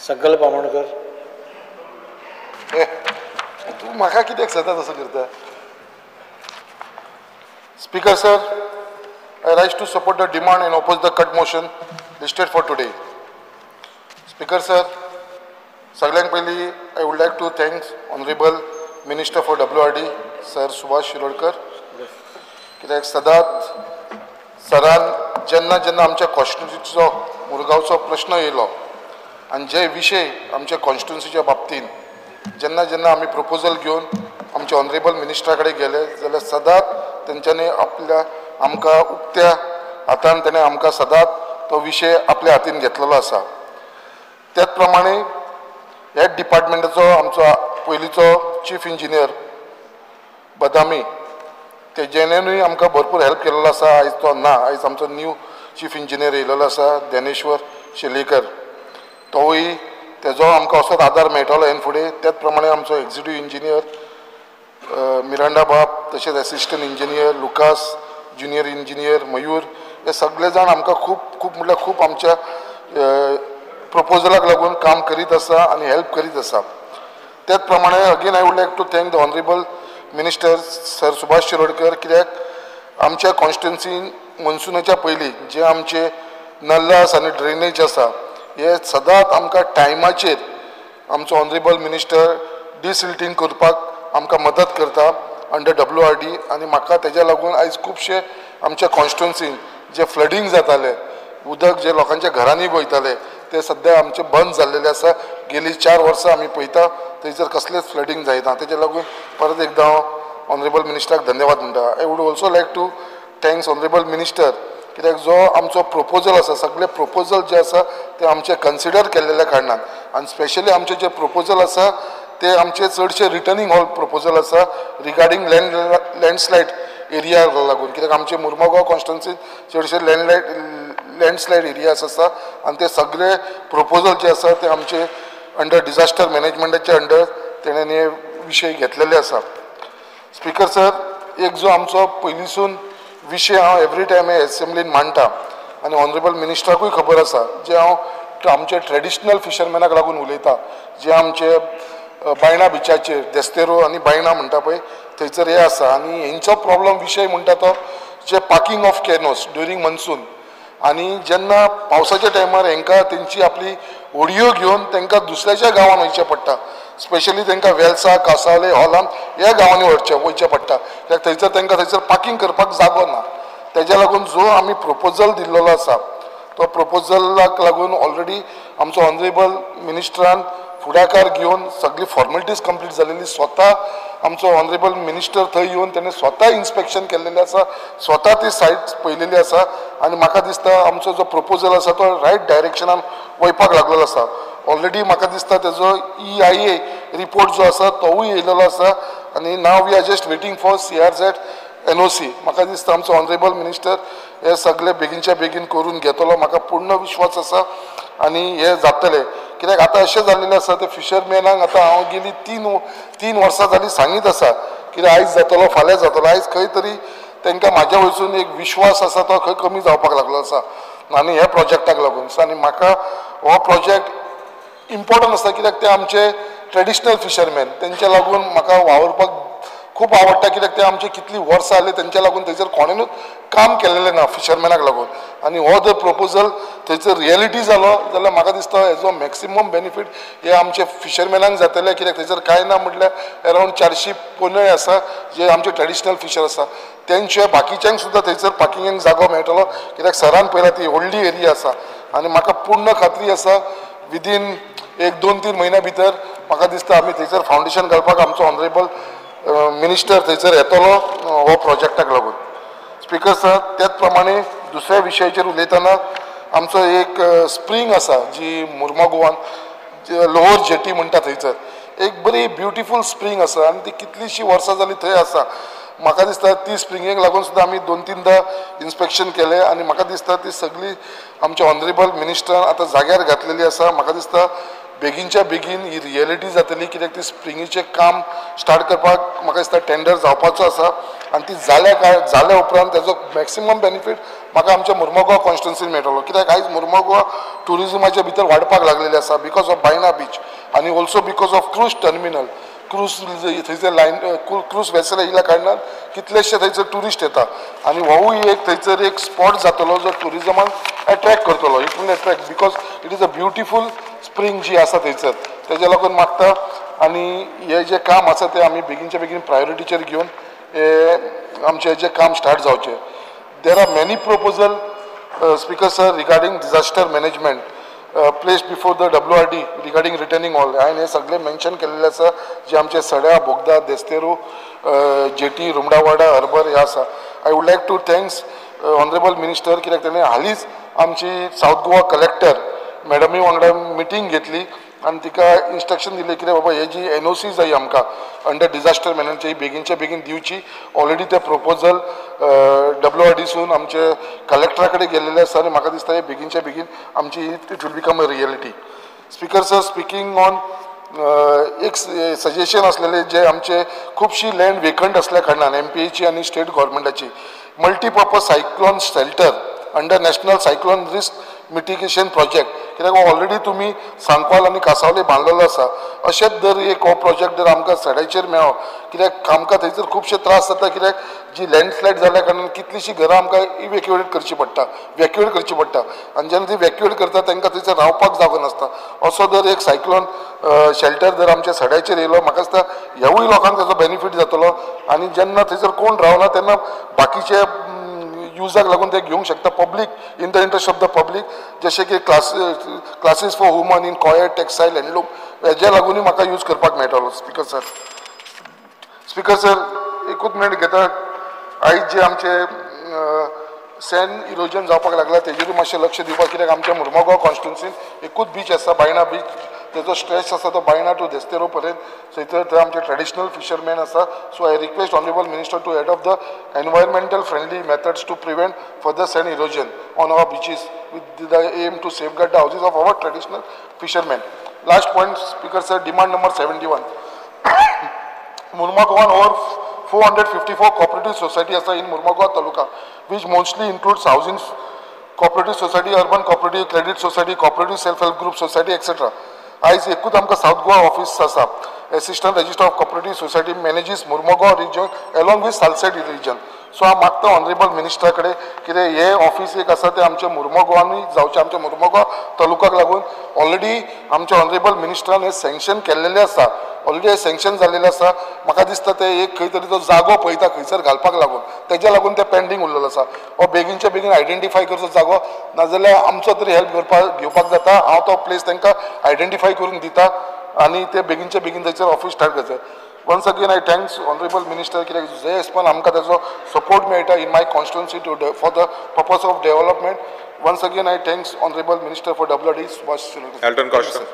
संकल्प आमोणकर. तूं म्हाका कित्याक सदांच असो करता? Speaker sir, I rise to support the demand and oppose the cut motion listed for today. Speaker sir, सगळ्यांत पयलीं I would like to thanks honourable minister for WRD sir Subhash Shirodkar, कित्याक सदांच सरान जेन्ना जेन्ना आमच्या कॉन्स्टिट्युन्सीचो मुरगांवचो प्रश्न येयलो आनी जे विशय आमच्या कॉन्स्टिट्युन्सीच्या बाबतीन जेन्ना जेन्ना आमी प्रपोजल घेवन आमच्या ऑनरेबल मिनिस्टरा कडेन गेले जाल्यार सदांच तेंच्यांनी आपल्या आमकां उक्त्या हातान तेणें आमकां सदांच तो विशय आपल्या हातीन घेतलेलो आसा. त्याच प्रमाणे ह्या डिपार्टमेंटाचो आमचो पयलींचो चीफ इंजिनियर बदामी तेजेनूय आमकां भरपूर हेल्प केल्लो आसा. आयज तो ना, आयज आमचो न्यू चीफ इंजिनियर येयलेलो आसा ज्ञानेश्वर शेलेकर, तोवूय तेजो आमकां असोच आदार मेळटलो हेन फुडें. त्याच प्रमाणे आमचो एक्झिक्युटीव इंजिनियर मिरांडा बाब, तशेंच assistant engineer Lucas, junior engineer Mayur, हे सगळे जाण आमकां खूब खूब म्हटल्यार खूब आमच्या प्रपोजलाक लागून काम करीत आसा आनी हेल्प करीत आसा. त्याच प्रमाणे again I would like to thank the honourable minister sir Subhash Shirodkar, कित्याक आमच्या कॉन्स्टिट्युन्सीन मनसुनाच्या पयलीं जे आमचे नल्लास आनी ड्रेनेज आसा हे सदांच आमकां टायमाचेर आमचो ऑनरेबल मिनिस्टर डिसिल्टींग करपाक आमकां मदत करता अंडर WRD. आनी म्हाका तेज्या लागून आयज खुबशे आमच्या कॉन्स्टिट्युन्सीन जे फ्लडींग जातालें, उदक जे लोकांच्या घरांनी वयतालें ते सद्या आमचें बंद जाल्लेलें आसा. गेलीं 4 वर्सां आमी पळयता थंयसर कसलेंच फ्लडींग जायना. तेज्या लागून परत एकदां हांव ऑनरेबल मिनिस्टराक धन्यवाद म्हणटा. I would also like to thanks honourable minister, कित्याक जो आमचो प्रपोजल आसा सगळे प्रपोजल जे आसा ते आमचे कन्सिडर केल्लेल्या कारणान आनी स्पेशली आमचे जे प्रपोजल आसा ते आमचे चडशे रिटर्निंग हॉल प्रपोजल आसा रिगार्डींग लँडस्लायड एरिया लागून, कित्याक आमचे मुर्मगांव कॉन्स्टिट्युन्सीन चडशे लँडस्लायड एरियाज आसा आनी ते सगळे प्रपोजल जे आसा ते आमचे अंडर डिजास्टर मॅनेजमेंटाचे अंडर तेणें हे विशय घेतलेले आसा. स्पीकर सर, एक जो आमचो पयलींसून विशय हांव एवरी टायम हे एसेंब्लीन मांडटा आनी ऑनरेबल मिनिस्टराकूय खबर आसा, जे हांव आमचे ट्रेडिशनल फिशरमॅनाक लागून उलयता, जे आमचे बायणा बिचाचेर देस्तेरो आनी बायणा म्हणटा पळय थंयसर हे आसा आनी हेंचो प्रॉब्लम विशय म्हणटा तो जे parking of canoes during monsoon आनी जेन्ना पावसाच्या टायमार हेंकां तेंची आपली होडयो घेवन तांकां दुसऱ्याच्या गांवान वयचें पडटा. स्पेशली तांकां वेलसा, कासावले, हॉलाम ह्या गांवांनी वयचें पडटा, कित्याक थंयसर तांकां थंयसर पार्किंग करपाक जागो ना. तेज्या लागून जो आमी प्रपोजल दिल्लो आसा तो प्रपोजलाक लागून ऑलरेडी आमचो ऑनरेबल मिनिस्टरान फुडाकार घेवन सगळी फॉर्मेलिटीज कंप्लीट जालेली, स्वता आमचो ऑनरेबल मिनिस्टर थंय येवन तेणें स्वता इन्स्पेक्शन केल्लेलें आसा, स्वता ती सायट पळयलेली आसा आनी म्हाका दिसता आमचो जो प्रपोजल आसा तो रायट डायरेक्शनान वयपाक लागलेलो आसा. ऑलरेडी म्हाका दिसता तेजो EIA report जो आसा तोवूय येयलेलो आसा आनी now we are just waiting for CRZ NOC. म्हाका दिसता आमचो ऑनरेबल मिनिस्टर हे सगळे बेगीनच्या बेगीन करून घेतलो, म्हाका पूर्ण विश्वास आसा आनी हे जातले. कित्याक आतां अशें जाल्लेलें आसा ते फिशरमॅनांक आतां हांव गेली तीन वर्सां जालीं सांगीत आसा कित्याक आयज जातलो फाल्यां जातलो, आयज खंय तरी तांकां म्हाज्या वयसून एक विश्वास आसा तो खंय कमी जावपाक लागलो आसा आनी ह्या प्रोजेक्टाक लागून. आनी म्हाका हो प्रोजेक्ट इम्पोर्टंट आसा कित्याक ते आमचे ट्रेडिशनल फिशरमॅन, तेंच्या लागून म्हाका वावुरपाक खूब आवडटा, कित्याक ते आमचे कितलीं वर्सां जालीं तेंच्या लागून थंयसर कोणेनूच काम केल्लेलें ना फिशरमॅनाक लागून. आनी हो जर प्रपोजल थंयसर रियलिटी जालो जाल्यार म्हाका दिसता हेजो मॅक्सिमम बेनिफीट हे आमचे फिशरमॅनांक जातले, कित्याक थंयसर कांय ना म्हटल्यार अरावंड 400 पोनय आसा जे आमचे ट्रेडिशनल फिशर आसा, तेंचे बाकीच्यांक सुद्दां थंयसर पार्किंगाक जागो मेळटलो, कित्याक सरान पळयला ती व्हडली एरिया आसा आनी म्हाका पूर्ण खात्री आसा विदीन 1-2-3 म्हयन्या भितर म्हाका दिसता आमी थंयसर फावंडेशन घालपाक आमचो ऑनरेबल मिनिस्टर थंयसर येतलो हो प्रोजेक्टाक लागून. स्पीकर सर, त्याच प्रमाणे दुसऱ्या विशयाचेर उलयतना आमचो एक स्प्रींग आसा जी मुर्मागोवान लोअर जेटी म्हणटा थंयसर एक बरी ब्युटिफूल स्प्रींग आसा आनी ती कितलीशीं वर्सां जालीं थंय आसा. म्हाका दिसता ती स्प्रिंगेक लागून सुद्दां आमी 2-3दा इन्स्पेक्शन केलें आनी म्हाका दिसता ती सगळी आमच्या ऑनरेबल मिनिस्टरान आतां जाग्यार घातलेली आसा. म्हाका दिसता बेगीनच्या बेगीन ही रियलिटी जातली, कित्याक ती स्प्रिंगेचें काम स्टार्ट करपाक म्हाका दिसता टेंडर जावपाचो आसा आनी ती जाल्या उपरांत तेजो मॅक्सिमम बेनिफीट म्हाका आमच्या मुर्मगांव कॉन्स्टिट्युन्सीन मेळटलो, कित्याक आयज मुर्मगांव ट्युरिजमाच्या भितर वाडपाक लागलेलें आसा because of Baina beach आनी also because of cruise terminal. Cruise थंयसर लायन क्रूज वेसल येयल्या कारणान कितलेशे थंयसर ट्युरिस्ट येता आनी होवूय एक थंयसर एक स्पॉट जातलो जो ट्युरिजमान एट्रॅक्ट करतलो. It will attract because it is a beautiful spring जी आसा थंयसर, तेज्या लागून मागता आनी हें जें काम आसा तें आमी बेगीनच्या बेगीन प्रायोरिटीचेर घेवन हें आमचें जें काम स्टार्ट जावचें. There are many proposal speaker sir regarding disaster management place before the WRD regarding retaining wall. हांवें हें सगळें मेन्शन केल्लें आसा जे आमचे सड्या, बोगदा, देस्तेरू, जेटी, रुमडावाडा, हर्बर हे आसा. I would like to thanks honourable minister, कित्याक तेणें हालींच आमची सावथ गोवा कलेक्टर मॅडमी वांगडा मिटींग घेतली आनी तिका इन्स्ट्रक्शन दिलें कितें बाबा हे जी एनओसी जाय आमकां अंडर डिजास्टर मॅनेजमेंट ही बेगीनच्या बेगीन दिवची. ऑलरेडी ते प्रपोजल WRDसून आमचे कलेक्टरा कडेन गेल्लेले आसा आनी म्हाका दिसता हे बेगीनच्या बेगीन आमची it will become a reality. Speaker sir, speaking on एक सजेशन आसलेलें जे आमचे खुबशी लँड वेकंट आसल्या कारणान MPAची आनी state गव्हर्मेंटाची multipurpose cyclone shelter under national cyclone risk mitigation project, कित्याक ऑलरेडी तुमी सांकवाल आनी कासावले बांदलेलो आसा. अशेंच जर एक हो प्रोजेक्ट जर आमकां सड्याचेर मेळ्ळो, कित्याक आमकां थंयसर खुबशे त्रास जाता, कित्याक जी लँडस्लायड जाल्या कारणान कितलींशीं घरां आमकां इवेक्युएट करची पडटा, वॅक्युएट करची पडटा आनी जेन्ना ती वॅक्युएट करता तांकां थंयसर रावपाक जागो नासता. असो जर एक सायक्लोन शेल्टर जर आमच्या सड्याचेर येयलो, म्हाका दिसता ह्यावूय लोकांक ताचो बेनिफीट जातलो आनी जेन्ना थंयसर कोण रावना तेन्ना बाकीचे युजाक लागून ते घेवंक शकता. Public in the interest of the public, जशें की classes for woman in coir, textile, handloom हेज्या लागूनय म्हाका यूज करपाक मेळटलो. स्पीकर सर, स्पीकर सर एकूच मिनट घेता. आयज जे आमचे सँड इरोजन जावपाक लागला तेजेरूय मातशें लक्ष दिवपाक, कित्याक आमच्या मुर्मगांव कॉन्स्टिट्युन्सीन एकूच बीच आसा, बायणा बीच, तेजो स्ट्रेच आसा तो बायणा टू देस्तेरो पर्यंत, थंयसर थंय आमचे ट्रेडिशनल फिशरमॅन आसा. So I request honourable minister to adopt the environmental friendly methods to prevent further sand erosion on our beaches with the aim to safeguard the houses of our traditional fishermen. Last point speaker sir, demand number 71. Mormugao over 454 cooperative society आसा in Mormugao taluka, which mostly includes housing cooperative society, urban cooperative, credit society, cooperative self help group society etcetera. आयज एकूच आमकां south Goa office आसा. Assistant registrar of cooperative society manages Mormugao region along with Salcete region. So हांव मागता honourable मिनिस्टरा कडेन कितें हें office एक आसा तें आमच्या मुर्मगांवांनी जावचें, आमच्या मुर्मगांव तालुकाक लागून ऑलरेडी आमच्या ऑनरेबल मिनिस्टरान हें सँक्शन केल्लेलें आसा, ऑलरेडी हें सँक्शन जाल्लेलें आसा. म्हाका दिसता तें एक खंय तरी तो जागो पळयता खंयसर घालपाक लागून, तेज्या लागून तें पेंडींग उरलेलो आसा. हो बेगीनच्या बेगीन आयडेंटिफाय करचो जागो, नाजाल्यार आमचो तरी हेल्प करपाक घेवपाक जाता. हांव तो प्लेस तांकां आयडेंटिफाय करून दिता आनी ते बेगीनच्या बेगीन थंयसर ऑफीस स्टार्ट करचें. Once again I thanks honourable minister, कित्याक जे एसपान आमकां ताजो सपोर्ट मेळटा in my constituency to for the purpose of development. Once again I thanks honourable minister for WD Subhash. Elton Costa.